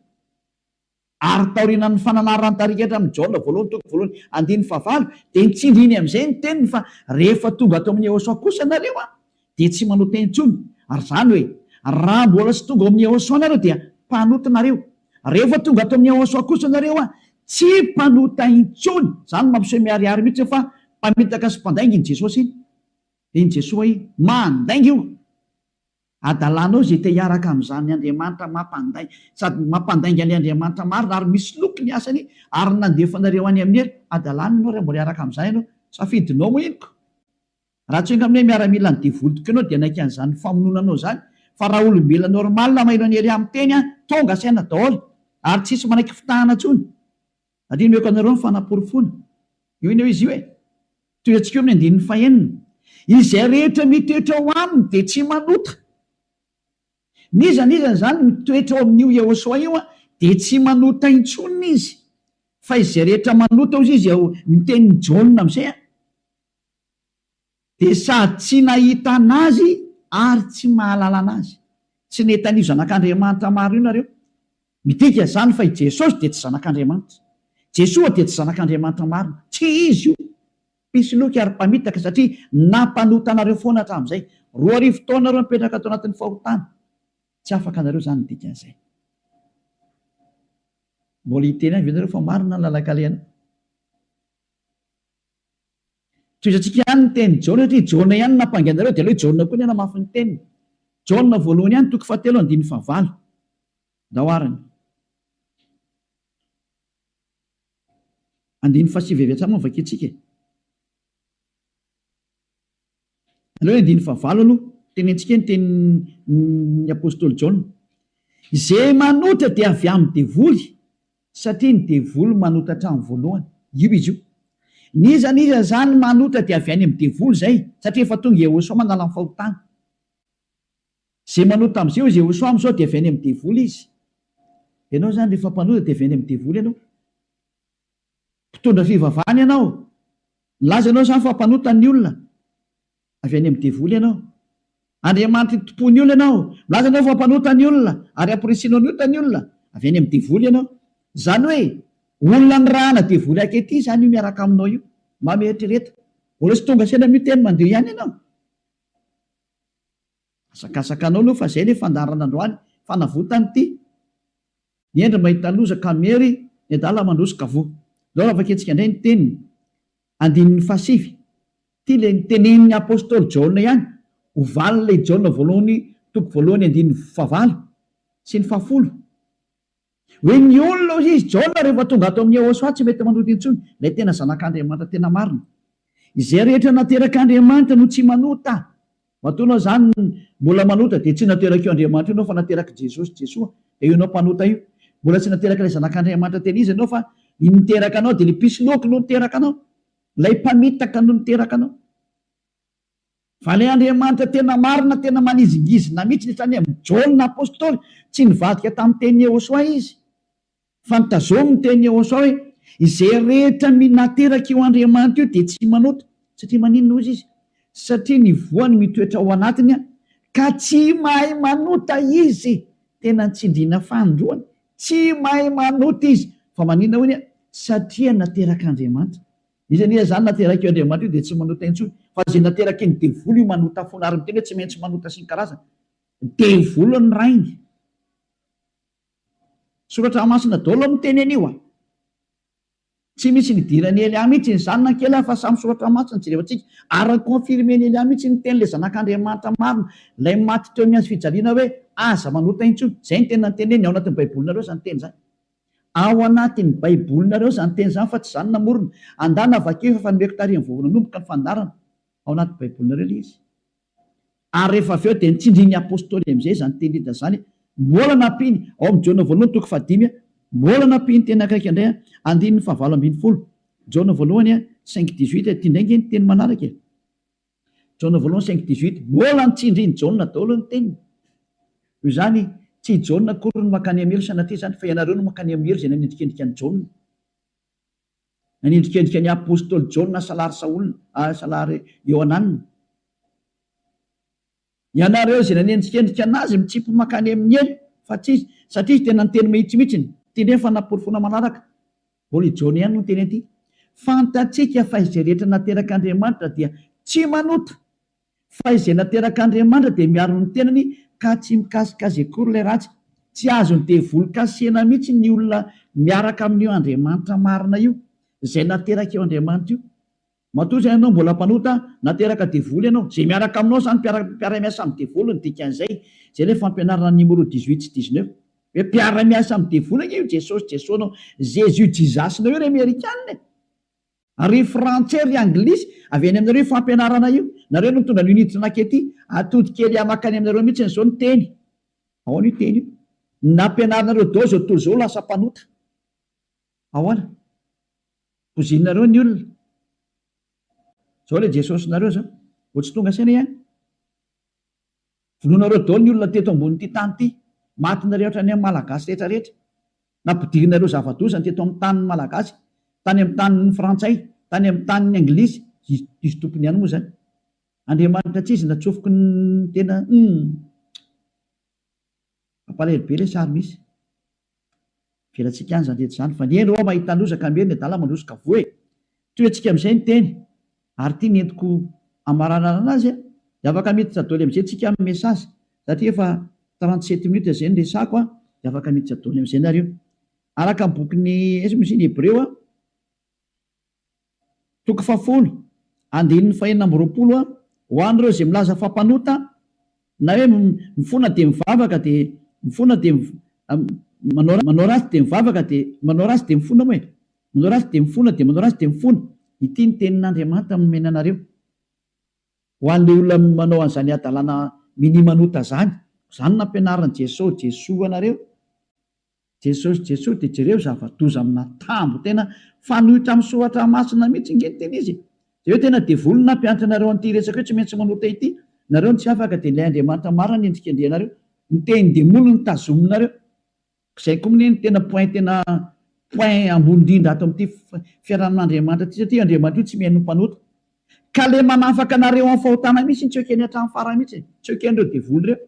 Ary taorianan'ny fananaran'ny tarigetra amin'i Jaona voalohany toko voalohany andininy fahavalo dia nitsindriny amin'izay ny teniny fa rehefa tonga ato amin'i Yehosua kosa nareo an, dia tsy manota intsony. Ary izany hoe, raha mbola tsy tonga ao amin'i Yehosua nareo dia mpanota nareo. Rehefa tonga ato amin'i Yehosua kosa nareo an, tsy mpanota intsony. Izany no mampiseho miharihary mihitsy fa mpamitaka sy mpandainga iny Jesosy iny. Iny Jesoa iny. Mandainga io. Adalanao izay te hiaraka amin'izany Andriamanitra mampandainga, sady mampandainga an'ilay Andriamanitra marina ary misoloky ny asany ary nandefa anareo any amin'ny helo. Adalana ianao raha mbola hiaraka amin'izany ianao. Safidinao moa iny ko. Raha tsy enga aminay miaramila ny devoly tokoa ianao dia hanaiky an'izany famonoana anao izany fa raha olombelona normal maheno an'i Elia miteny an, tonga saina daholo ary tsisy manaiky fitahana intsony. Ary omeko anareo ny fanaporofoana. Io anie izy io e. Tohiantsika eo amin'ny andininy fahenina. Izay rehetra mitoetra ao aminy dia tsy manota. N'iza n'iza izany mitoetra ao amin'io Yehosua io dia tsy manota intsony izy. Fa izay rehetra manota hozy izy ao ny tenin'i Jaona amin'izay an, dia sady tsy nahita an'Azy ary tsy mahalala an'Azy. Tsy nahita an'io Zanak'Andriamanitra marina io nareo. Midika izany fa i Jesosy dia tsy Zanak'Andriamanitra. Jesoa dia tsy Zanak'Andriamanitra marina. Tsy Izy io. Mpisoloky ary mpamitaka satria nampanota anareo foana hatramin'izay. 2000 taona nareo nipetraka tao anatin'ny fahotana. Tsy afaka anareo izany ny dikan'izay. Mbola hiteny ihany ve nareo fa marina ny lalan-kalehanao? Tohizantsika ihany ny tenin'i Jaona satria Jaona ihany no nampangy anareo dia aleo i Jaona koa ny hanamafy ny teniny. Jaona voalohany ihany toko fahatelo andininy fahavalo. Ndao arany. Andininy fahasivy avy hatrany moa no vakintsika e. Aleo hoe andininy fahavalo aloha, tenentsika ny tenin'ny apostoly Jaona. Izay manota dia avy amin'ny devoly, satria ny devoly manota hatramin'ny voalohany. Io izy io. N'iza n'iza izany manota dia avy any amin'ny devoly izay, satria efa tonga Yehosua manala ny fahotana. Izay manota amin'izay hoy Yehosua amin'izao dia avy any amin'ny devoly izy. Ianao izany rehefa mpanota dia avy any amin'ny devoly ianao. Mpitondra fivavahana ianao. Milaza ianao izany fa mpanota ny olona. Avy any amin'ny devoly ianao. Andriamanitry ny tompon'ny olona ianao. Milaza ianao fa mpanota ny olona ary amporisihinao ny ota ny olona. Avy any amin'ny devoly ianao. Izany hoe olona nirahana devoly akety izany io miaraka aminao io. Mba mieritrereta. Mbola tsy tonga saina amin'io teny mandeha ihany ianao. Asakasaka anao aloha fa izay ilay fandaharana androany. Fanavotana ity. Ny hendry mahita loza ka miery, ny adala mandroso ka voa. Izao raha vakintsika indray ny teniny, andininy fahasivy, ity ilay notenenin'ny apostoly Jaona ihany, ho valin'ilay Jaona voalohany toko voalohany andininy fahavalo sy ny fahafolo, hoe ny olona hoy izy, Jaona rehefa tonga ato amin'i Yehosua tsy mety manota intsony, ilay tena zanak'Andriamanitra tena marina. Izay rehetra naterak'Andriamanitra no tsy manota. Matoa anao izany mbola manota dia tsy naterak'io Andriamanitra io ianao fa naterak'i Jesosy, Jesoa, dia io ianao mpanota io. Mbola tsy naterak'ilay Zanak'Andriamanitra tena izy ianao fa ny niteraka anao dia ilay mpisoloky no niteraka anao. Ilay mpamitaka no niteraka anao. Fa ilay Andriamanitra tena marina, tena manizingizina mihitsy hatrany amin'i Jaona Apostoly, tsy nivadika tamin'ny tenin'i Yehosua izy. Fa notazominy ny tenin'i Yehosua hoe, Izay rehetra nateraka io Andriamanitra io dia tsy manota. Satria maninona hozy izy? Satria ny voany mitoetra ao anatiny ka tsy mahay manota izy. Tena nitsindriana fanindroany. Tsy mahay manota izy. Fa maninona hoy ny? Satria naterak'Andriamanitra. Iza anie izany naterak'io Andriamanitra io dia tsy manota intsony. Fa izay nateraky ny devoly io manota foana ary miteny hoe tsy maintsy manota sy ny karazany. Devoly ny rainy. Soratra masina daholo no miteny an'io a! Tsy misy nidiran'i Elia mihitsy izany na kely fa samy soratra masina jerevantsika ary ni-confirmer-n'i Elia mihitsy ny teny ilay zanak'Andriamanitra marina ilay maty teo amin'ny hazo fijaliana hoe aza manota intsony. Izay no tena niteneniny ao anatin'ny baibolinareo izany teny izany. Ao anatin'ny baibolinareo izany teny izany fa tsy izaho no namorona. Andana vakio efa nomeko tarihin'ny vao nanomboka ny fandaharana. Ao anaty baibolinareo ilay izy. Ary rehefa avy eo dia nitsindrin'ny Apostoly amin'izay izany teny rehetra izany, mbola nampiany, ao amin'ny Jaona voalohany toko fahadimy, mbola nampiany teny akaiky indray, andininy fahavalo 18. Jaona voalohany cinq dix-huit, ity indray ange ny teny manaraka e. Jaona voalohany cinq dix-huit, mbola nitsindrin'i Jaona daholo ny teniny. Noho izany, tsy i Jaona akory no mankany amin'ny helo sanatria izany, fa ianareo no mankany amin'ny helo izay nanendrikendrika an'i Jaona. Nanendrikendrika ny apostoly Jaona salary Saola, salary Iohanana. Ianareo izay nanendrikendrika anazy mitsipy mankany amin'ny helo, fa tsy izy, satria izy tena niteny mahitsy mihitsiny. Ity indray ny fanaporofoana manaraka. Mbola i Jaona ihany no niteny an'ity. Fantatsika fa izay rehetra naterak'Andriamanitra dia tsy manota. Fa izay naterak'Andriamanitra dia miaro ny tenany ka tsy mikasika azy akory ilay ratsy. Tsy azon'ny devoly kasihina mihitsy ny olona miaraka amin'io Andriamanitra marina io, izay naterak'io Andriamanitra io. Matoa izany ianao mbola mpanota, nateraka devoly ianao. Izay miaraka aminao izany mpiara-miasa amin'ny devoly ny dikan'izay. Izay ilay fampianarana numéro dix-huit sy dix-neuf. Hoe mpiara-miasa amin'ny devoly ange io Jesosy Jesoa-nao, Jésus Jesus-nao io ry Amerikana e! Ry frantsay ry anglisy, avy any aminareo io fampianarana io. Nareo no mitondra an'io niditra nankety. Atody kely makany aminareo mihitsy izao ny teny. Ahoana io teny io? Nampianarinareo daholo izao tontolo izao ho lasa mpanota. Ahoana? Pozinareo ny olona. Izao ilay Jesosinareo izao. Vao tsy tonga saina ihany. Vonoinareo daholo ny olona teto ambonin'ity tany ity. Matinareo hatrany amin'ny Malagasy rehetra rehetra. Nampidirinareo zava-doza ny teto amin'ny tanin'ny Malagasy, tany amin'ny tanin'ny Frantsay, tany amin'ny tanin'ny Anglisy, izy izy tompony ihany moa izany. Andriamanitra tsy izy natsofoky ny tena humm. Mampalahelo be ilay sary misy. Avelantsika any izany rehetra izany fa ny hendry ho'a mahita loza ka miery ny adala mandroso ka voa e! Tohiantsika amin'izay ny teny ary ity ny entiko hamaranana anazy a! Dia afaka miditra doly amin'izay tsika amin'ny message satria efa 37 minutes izay ny resako a! Dia afaka miditra doly amin'izay nareo. Araka ny bokin'ny aiza moa izy iny Hebreo a! Toko fahafolo, andininy fahenina amby 20 a, Ho an'ireo izay milaza fa mpanota, na hoe mifona dia mivavaka dia mifona dia manao manao ratsy dia mivavaka dia manao ratsy dia mifona moa e! Manao ratsy dia mifona dia manao ratsy dia mifona. Ity ny tenin'Andriamanitra nomena anareo. Ho an'ilay olona manao an'izany hadalana minia manota izany, izany no nampianarin'i Jesoa, Jesoa anareo. Jesosy Jesoa dia jereo zava-doza amina tambo tena fanohitra amin'ny soratra masina mihitsy nge ny tena izy e! Jereo tena devoly no nampianatra anareo an'ity resaka hoe tsy maintsy manota ity, nareo no tsy afaka dia ilay Andriamanitra marina no endrikendrehanareo, ny teny demoly no tazominareo, izay koa anie no tena point tena point ambony indrindra ato amin'ity fiarahamin'Andriamanitra ity satria Andriamanitra io tsy mihaino ny mpanota ka le manafaka anareo amin'ny fahotana mihitsy no tsy ekeny hatramin'ny farany mihitsy e, tsy eken'ireo devoly ireo.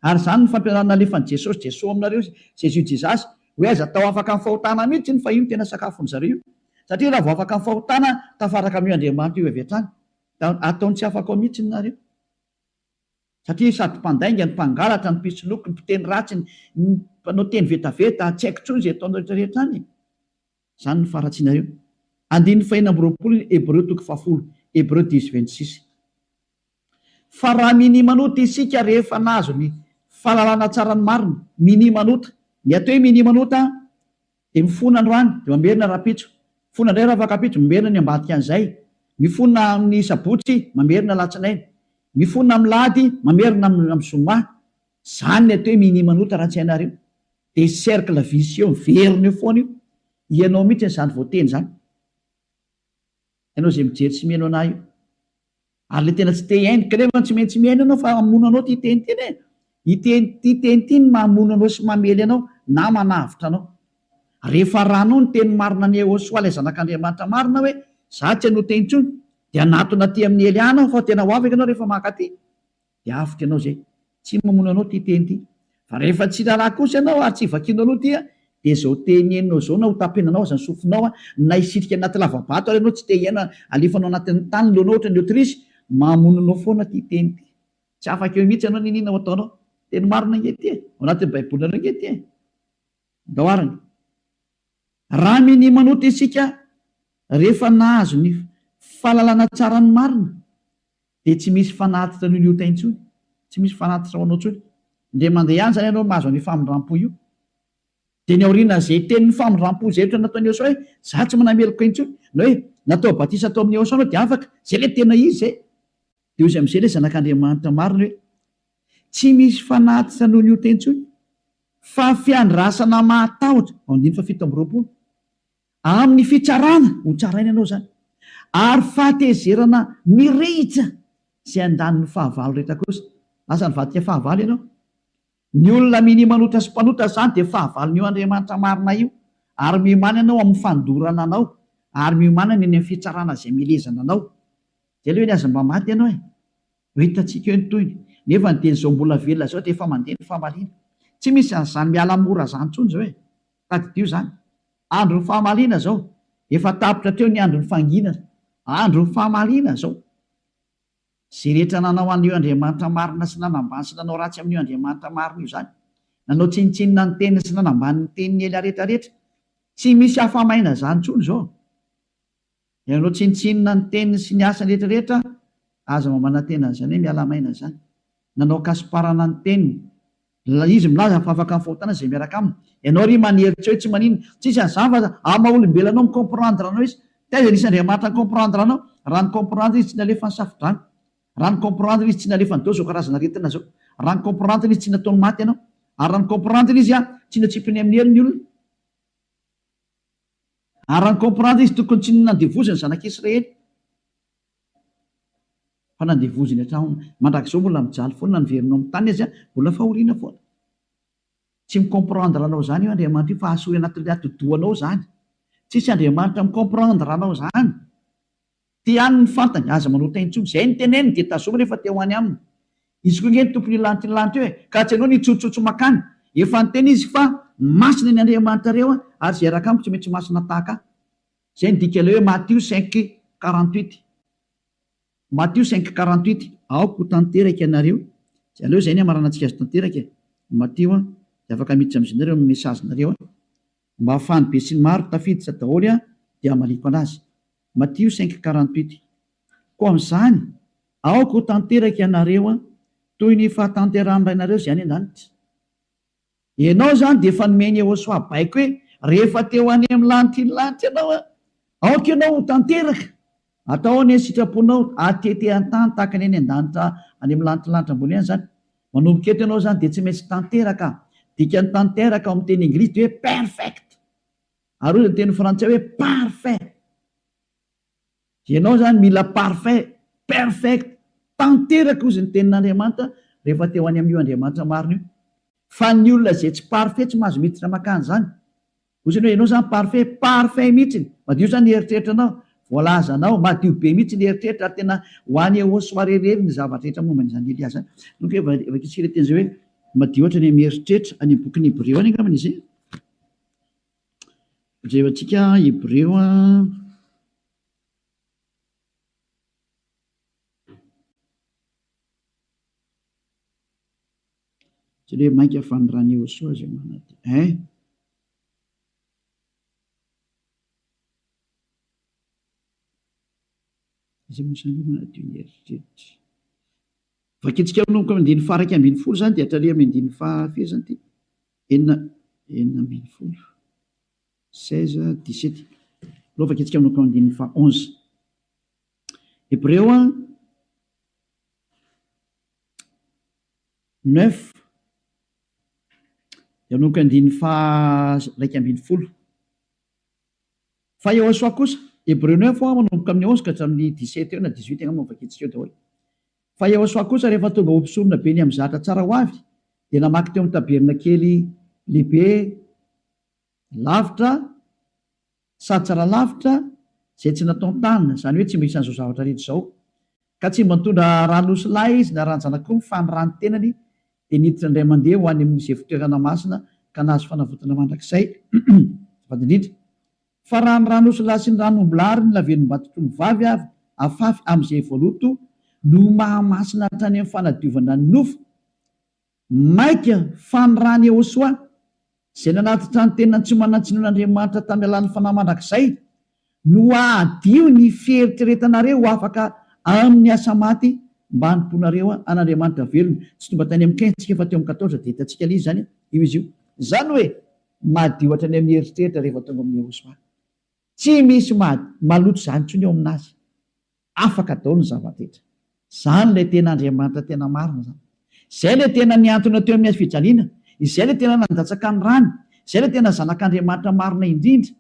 Ary izany no fampianarana nalefan'i Jesosy, Jesoa aminareo, Jésus Jesus, hoe aza atao afaka amin'ny fahotana mihitsy iny fa io no tena sakafon'ny zareo io. Satria raha vao afaka amin'ny fahotana, tafaraka amin'io Andriamanitra io avy hatrany. Da ataony tsy afaka ao mihitsy nareo. Satria sady mpandainga, ny mpangalatra, ny mpisoloky, ny mpiteny ratsy, ny mpanao teny vetaveta, tsy haiko intsony izay ataonareo rehetra rehetra any e. Izany no faharatsianareo. Andininy fahenina amby 20 Hebreo toko fahafolo, Hébreux dix 26. Fa raha minia manota isika rehefa nahazo ny fahalalana tsara ny marina, minia manota. Ny atao hoe minia manota dia mifona androany dia mamerina rahampitso, mifona indray rahafakampitso, mamerina ny ambadika an'izay, mifona amin'ny sabotsy, mamerina alatsinainy, mifona amin'ny lahady, mamerina amin'ny zoma. Izany ny atao hoe minia manota raha tsy hainareo. Dia cercle vicieux miverina eo foana io. Ianao mihitsy izany voateny izany. Ianao izay mijery sy mihaino an'ahy io. Ary le tena tsy te hihaino, kanefa tsy maintsy mihaino ianao fa hamono anao ity teny ity anie. Ity ity teny ity no mamono anao sy mamely anao na manavotra anao. Rehefa arahanao ny teny marina an'i Yehosua ilay zanak'Andriamanitra marina hoe za tsy hanota intsony dia hanatona aty amin'i Eliana aho fa tena ho afaka ianao rehefa mankaty. Dia avotra ianao izay. Tsy mamono anao ity teny ity. Fa rehefa tsy raharaha kosa ianao ary tsy vakianao aloha ity dia izao teny henonao izao na ho tapenanao aza ny sofinao na hisitrika anaty lava-bato ary ianao tsy te hiaina alefanao anatin'ny tany ny lohanao ohatran'ny autruche, mamono anao foana ity teny ity. Tsy afaka eo mihitsy ianao n'inona ho ataonao. Teny marina ange ity e. Ao anatin'ny baibolinareo ange ity e. Ndao arany. Raha minia manota isika rehefa nahazo ny fahalalana tsara ny marina Dia tsy misy fanatitra noho ny ota intsony. Tsy misy fanatitra ho anao intsony. Indray mandeha ihany izany ianao mahazo an'io famindrampo io. Dia ny aorianan'izay tenin'ny famindrampo izay ohatra nataon'i Yehosua hoe, Izaho tsy manameloka intsony. Na hoe, natao batisa tao amin'i Yehosua anao dia afaka. Izay ilay tena izy izay. Dia hoy izy amin'izay ilay Zanak'Andriamanitra marina hoe, Tsy misy fanatitra noho ny ota intsony, fa fiandrasana mahatahotra. Ao andininy faha 27. Amin'ny fitsarana, ho tsaraina ianao izany, ary fahatezerana mirehitra izay handany ny fahavalo rehetra kosa. Lasa nivadika fahavalo ianao. Ny olona minia manota sy mpanota izany dia fahavalon'io Andriamanitra marina io, ary miomàna ianao amin'ny fandorana anao, ary miomàna ny any amin'ny fitsarana izay milezana anao. Izay aloha eny aza mba maty ianao e! Ho hitantsika eo ny tohiny. Nefa ny dia izao mbola velona izao dia efa mandeha ny famaliana. Tsy misy an'izany miala mora izany intsony izao e! Tadidio izany. Andron'ny fahamaliana izao. Efa tapitra hatreo ny andron'ny fanginana. Andron'ny fahamaliana izao. Izay rehetra nanao an'io Andriamanitra marina sy nanambany sy nanao ratsy amin'io Andriamanitra marina io izany. Nanao tsinontsinona ny teniny sy nanambany ny tenin'i Elia rehetra rehetra. Tsy misy afa-maina izany intsony izao. Ianao tsinontsinona ny teniny sy ny asany rehetra rehetra, aza mba manantena an'izany hoe miala maina izany. Nanao kasiparana ny teniny. Izy milaza fa afaka amin'ny fahotana izay miaraka aminy. Ianao ry manery tsy hoe tsy maninona. Tsisy an'izany fa amin'ny maha olombelona anao mi-comprendre anao izy. Taiza nisy Andriamanitra ni-comprendre anao? Raha ni-comprendre izy tsy nalefa ny safodrano. Raha ni-comprendre izy tsy nalefany daholo izao karazana aretina izao. Raha ni-comprendre izy tsy nataony maty ianao. Ary raha ni-comprendre izy tsy natsipiny amin'ny helo ny olona. Ary raha ni-comprendre izy tokony tsy nandevoziny ny zanak'Israely fa nandevoziny hatramin'ny mandrakizao mbola mijaly foana na niverina ao amin'ny tany aza mbola fahoriana foana. Tsy mi-comprendre anao izany io Andriamanitra io fa asory anatin'ilay atidohanao izany. Tsisy Andriamanitra mi-comprendre anao izany. Ty ihany ny fantany, aza manota intsony. Izay ny teneniny dia tazomy rehefa te ho any aminy. Izy koa ange ny tompon'io lanitra io lanitra io e! Ka tsy ianao no hitsotsotsy makany. Efa niteny izy fa masina ny Andriamanitrareo ary izay hiaraka amiko tsy maintsy masina tahaka ahy. Izay ny dikan'ilay hoe Matio 5, 48. Matio 5, 48, Aoka ho tanteraka ianareo. Dia aleo izay ny hamaranantsika azy tanteraka e! Matio an! Dia afaka miditra amin'izay nareo amin'ny message-nareo an! Mba ahafahan'ny besinimaro tafiditra daholo an dia hamaliako anazy. Matio 5, 48, Koa amin'izany, aoka ho tanteraka ianareo an, toy ny fahatanterahan'ny Rainareo izay any an-danitra. Ianao izany dia efa nomen'i Yehosua baiko hoe, rehefa te ho any amin'ny lanitry ny lanitra ianao an, aoka ianao ho tanteraka. Atao anie ny sitraponao, atete an-tany tahaka ny any an-danitra any amin'ny lanitry ny lanitra ambony any izany. Manomboka eto ianao izany dia tsy maintsy tanteraka. Dikan'ny tanteraka ao amin'ny teny anglisy dia hoe perfect. Ary hoy ny teny frantsay hoe parfait. Ianao izany mila parfait, perfect, tanteraka hozy ny tenin'Andriamanitra rehefa te ho any amin'io Andriamanitra marina io. Fa ny olona izay tsy parfait tsy mahazo miditra mankany izany. Hozy ny hoe ianao izany parfait, parfait mihitsiny, madio izany ny eritreritranao, voalazanao, madio be mihitsy ny eritreritra ary tena ho any au soirée irery ny zavatra rehetra momba an'izany Elia izany. Donc vakintsika ilay teny izay hoe madio ohatra ny mieritreritra, any amin'ny bokin'ny Hebreo any angambany izy e. Jerentsika Hebreo a. Tsy hoe mainka fa ny ran'i Yehosua izay manadio. Hein? Iza moa izany manadio ny eritreritra? Vakintsika manomboka amin'ny andininy faha-11 izany dia hatrany amin'ny andininy faha-firy izany ity? Enina, 16, 16, 17. Aleo vakintsika manomboka amin'ny andininy faha-onze. Hebreo a, 9, dia manomboka andininy faha-11. Fa Yehosua kosa, Hebreo 9 a, manomboka amin'ny 11 ka hatramin'ny 17 eo na 18 angamba no vakintsika eo daholo. Fa Yehosua kosa rehefa tonga ho mpisorona be ny amin'ny zatra tsara ho avy, dia namaky teo amin'ny tabernakely lehibe lavitra sady tsara lavitra izay tsy nataon-tanana, izany hoe tsy mba isan'izao zavatra rehetra izao. Ka tsy mba nitondra ran'osilahy izy na ran-janak'omby fa ny ran'ny tenany dia niditra indray mandeha ho any amin'izay fitoerana masina ka nahazo fanavotana mandrakizay. Azafady indrindra. Fa raha ny ran'osilahy sy ny ran'ombilahy ary ny lavenom-batotr'ombivavy avy afafy amin'izay voaloto no mahamasina hatrany amin'ny fanadiovana ny nofo, Mainka fa ny ran'i Yehosua, izay nanatitra ny tenany tsy manan-tsinoan'Andriamanitra tamin'ny alalan'ny Fanahy mandrakizay, no hahadio ny fieritreretanareo ho afaka amin'ny asa maty mba hanompoanareo an'Andriamanitra velona. Tsy tonga tany amin'ny 15 tsika fa teo amin'ny 14 dia hitantsika ilay izy izany, io izy io. Izany hoe madio hatrany amin'ny eritreritra rehefa tonga amin'i Yehosua. Tsy misy maloto izany intsony eo aminazy. Afaka daholo ny zava-drehetra. Izany ilay tena Andriamanitra tena marina izany. Izay ilay tena nihantona teo amin'ny hazo fijaliana. Izay ilay tena nandatsaka ny rany. Izay ilay tena Zanak'Andriamanitra marina indrindra.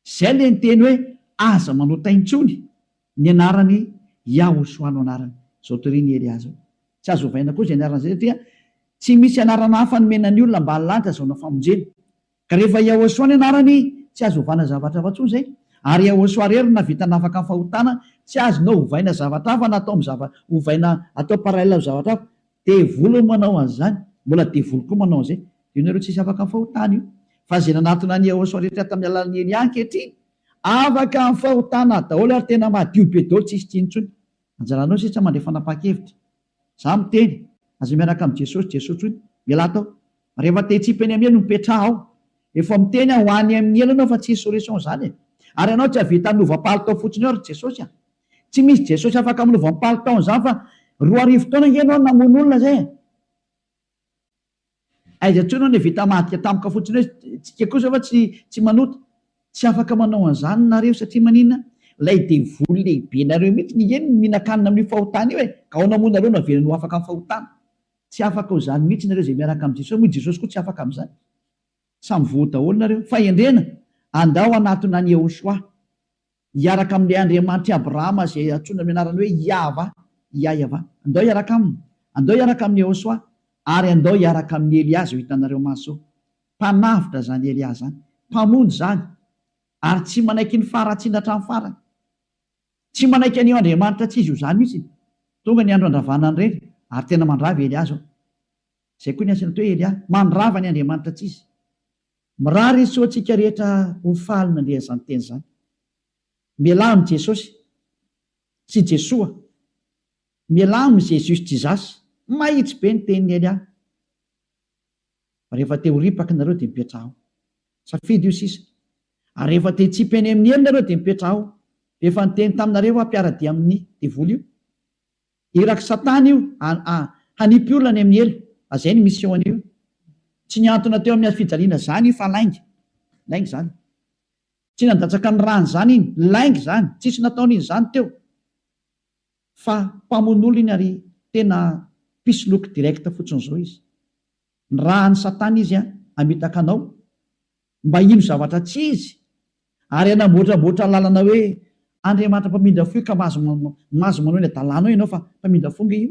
Izay ilay niteny hoe aza manota intsony. Ny anarany Yahoshuah no anarany. Izao torian'i Elia izao. Tsy azo ovaina koa izay anarana izay satria tsy misy anarana hafa nomena ny olona ambany lanitra azahoana famonjena. Ka rehefa Yahoshuah ny anarany, tsy azo ovana zavatra hafa intsony izay. Ary Yahoshuah irery no nahavita nafaka ny fahotana, tsy azonao ovaina zavatra hafa na atao amin'ny zava, ovaina atao parallèle amin'ny zavatra hafa. Devoly no manao an'izany, mbola devoly koa manao an'izay. Io nareo tsisy afaka amin'ny fahotana io. Fa izay nanatona an'i Yahoshuah rehetra tamin'ny alalan'i Elia ankehitriny, afaka amin'ny fahotana daholo ary tena madio be daholo tsisy tsiny intsony. Anjaranao sisa mandray fanapahan-kevitra. Za miteny, aza miaraka amin'i Jesosy Jesosy tsony, mialà tao. Rehefa te hitsipy eny amin'ny helo mipetraha ao. Efa miteny aho ho any amin'ny helo ianao fa tsisy solution zany e. Ary ianao tsy hahavita hanova palitao fotsiny eo ry Jesosy a. Tsy misy Jesosy afaka manova ny palitaony zany fa 2000 taona ange ianao namono olona zay e. Aiza intsony hono vita madika tampoka fotsiny hoe tsika kosa fa tsy tsy manota. Tsy afaka manao an'izany nareo satria maninona? Ilay devoly lehibe nareo mihitsy nge no mihinan-kanina amin'io fahotana io e! Ka ahoana moa nareo no avelany ho afaka amin'ny fahotana? Tsy afaka ho izany mihitsy nareo izay miaraka amin'i Jesosy, moa i Jesosy koa tsy afaka amin'izany. Samy voa daholo nareo. Fahendrena, andao hanatona an'i Yehoshuah. Hiaraka amin'ilay Andriamanitr'i Abrahama izay antsoina amin'ny anarany hoe Iahvah, Iaiavah. Andao hiaraka aminy. Andao hiaraka amin'i Yehoshuah. Ary andao hiaraka amin'i Elia izao hitanareo maso izao. Mpanavotra izany Elia izany. Mpamonjy izany. Ary tsy manaiky ny faharatsiana hatramin'ny farany. Tsy manaiky an'io Andriamanitra tsy izy io izany mihitsy. Tonga ny andro handravana an'ireny, ary tena mandrava i Elia izao. Izay koa ny asany atao hoe Elia. Mandrava ny Andriamanitra tsy izy. Mirary soa antsika rehetra ho faly nandre an'izany teny izany. Mialà amin'i Jesosy sy Jesoa. Mialà amin'i Jesus Jesus. Mahitsy be ny tenin'i Elia. Fa rehefa te ho ripaka nareo dia mipetraha ao. Safidy io sisa. Ary rehefa te hitsipy any amin'ny helo nareo dia mipetraha ao. Efa niteny taminareo aho mpiara-dia amin'ny devoly io. Irak'i satana io hanipy olona any amin'ny helo. Fa zay ny mission an'io. Tsy nihantona teo amin'ny hazofijaliana zany io fa lainga. Lainga zany. Tsy nandatsaka ny rany zany iny. Lainga zany. Tsisy nataony iny zany teo. Fa mpamono olona iny ary tena mpisoloky direct fotsiny zao izy. Nirahan'i satana izy hamitaka anao mba hino zavatra tsy izy ary hanamboatramboatra lalana hoe Andriamanitra mpamindra fo io ka mahazo mahazo manao ny adalanao ianao fa mpamindra fo nge io.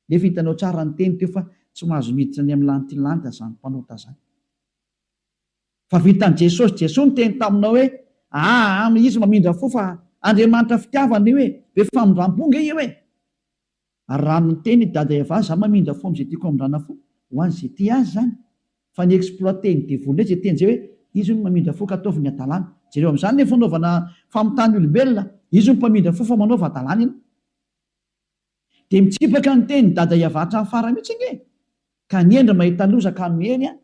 Nefa hitanao tsara ny teny teo fa tsy mahazo miditra any amin'ny lanity lanitra zany mpanota zany. Fa vitan'i Jesosy Jesoa niteny taminao hoe aa izy mamindra fo fa Andriamanitra fitiavana io e, be famindrampo nge io e. Ary raha niteny i Dada Eva za mamindra fo amin'izay tiako hamindrana fo, ho an'izay tia azy izany. Fa ny exploiter ny devoly indray izay teny izay hoe izy hono mamindra fo ka ataovy ny hadalana. Jereo amin'izany ny fanaovana famitahana olombelona, izy hono mpamindra fo fa manaova hadalana ianao. Dia mitsipaka ny teny Dada Eva hatramin'ny farany mihitsy ange e! Ka ny hendry mahita loza ka miheny an!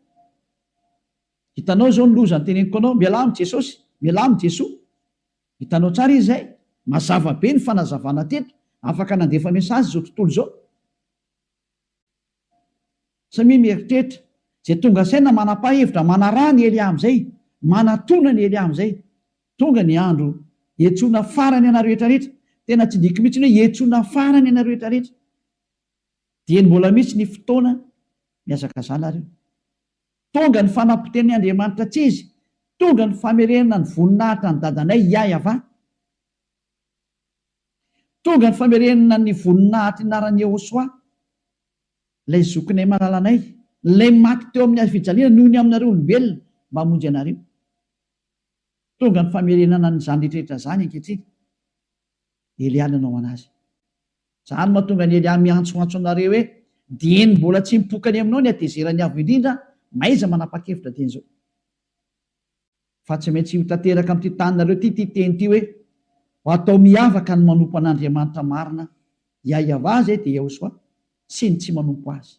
Hitanao izao ny loza noteneniko anao, mialà amin'i Jesosy, mialà amin'i Jesoa. Hitanao tsara izy izay? Mazava be ny fanazavana teto, afaka nandefa message izao tontolo izao. Samia mieritreritra, izay tonga saina manapa-hevitra manaraha an'i Elia amin'izay, manatona an'i Elia amin'izay. Tonga ny andro hiantsoana farany anareo rehetra rehetra, tena tsindriako mihitsy ny hoe hiantsoana farany anareo rehetra rehetra. Dieny mbola misy ny fotoana, mihazakazaha nareo. Tonga ny fanapotehan'ny Andriamanitra tsy izy, tonga ny famerenana ny voninahitra an'i dadanay Yah-Yavah. Tonga ny famerenana ny voninahitry anaran'i Yehosua, ilay zokinay malalanay, ilay maty teo amin'ny hazofijaliana noho ny aminareo olombelona mba hamonjy anareo. Tonga ny famerenana an'izany rehetra rehetra izany ankehitriny. Elia nanao anazy. Izany no mahatonga an'i Elia miantsoantso anareo hoe, Dieny mbola tsy mipoka any aminao ny hatezeran'ny Avo Indrindra, mahaiza manapa-kevitra dieny izao. Fa tsy maintsy ho tanteraka amin'ity taninareo ity ity teny ity hoe, Ho atao miavaka ny manompo an'Andriamanitra marina, Yahweh izay dia Yahoshuah, sy ny tsy manompo Azy.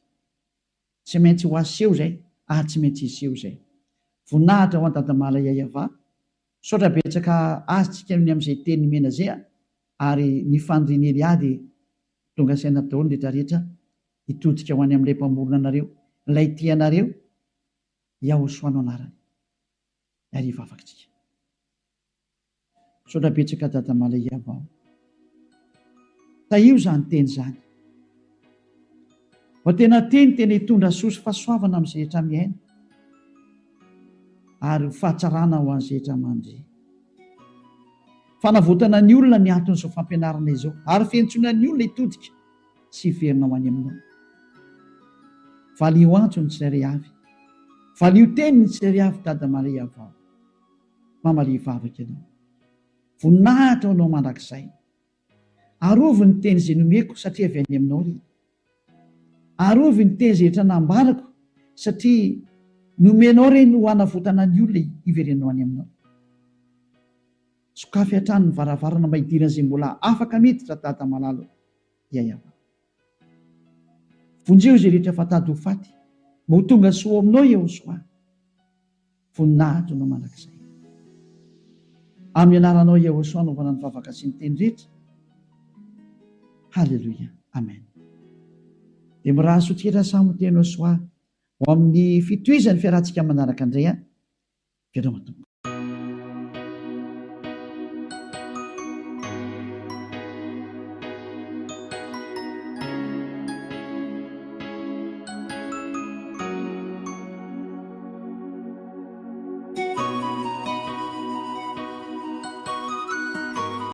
Tsy maintsy ho aseho izay ary tsy maintsy hiseho izay. Voninahitra ho an-Dadamala Yahweh. Misaotra betsaka azy tsika ny amin'izay teny nomena zay a! Ary ny fanirian'i Elia dia tonga saina daholo ny rehetra rehetra hitodika ho any amin'ilay mpamorona anareo, ilay tia anareo, Yahoshua no anarany. Ary hivavaka tsika. Misaotra betsaka Dada Malaiava o. Tahio izany teny izany. Fa tena teny tena hitondra soa sy fahasoavana amin'izay rehetra miaina ary ho fahatsarana ho an'izay rehetra mandre. Fanavotana ny olona ny anton'izao fampianarana izao ary fiantsoana ny olona hitodika sy hiverina ho any aminao. Valio antso ny tsirairay avy. Valio teny ny tsirairay avy Dada Malaiava o. Mamalia vavaka ianao. Voninahitra ho anao mandrakizay. Arovy ny teny izay nomeko satria avy any aminao ry. Arovy ny teny izay rehetra nambarako satria nomenao ireny ho hanavotana ny olona hiverenao any aminao. Sokafy hatrany ny varavarana mba hidiran'izay mbola afaka miditra Dada malala o. Yayava. Vonjeo izay rehetra fa tady ho faty mba ho tonga soa ao aminao Yehosoa. Voninahitra anao mandrakizay. Amin'ny anaranao Yehosua anaovana ny vavaka sy ny teny rehetra. Haleloia. Amen. Dia mirary soa tsika samy ho teny Yehosua ho amin'ny fitohizan'ny fiarahantsika manaraka indray an. Veloma tompoko.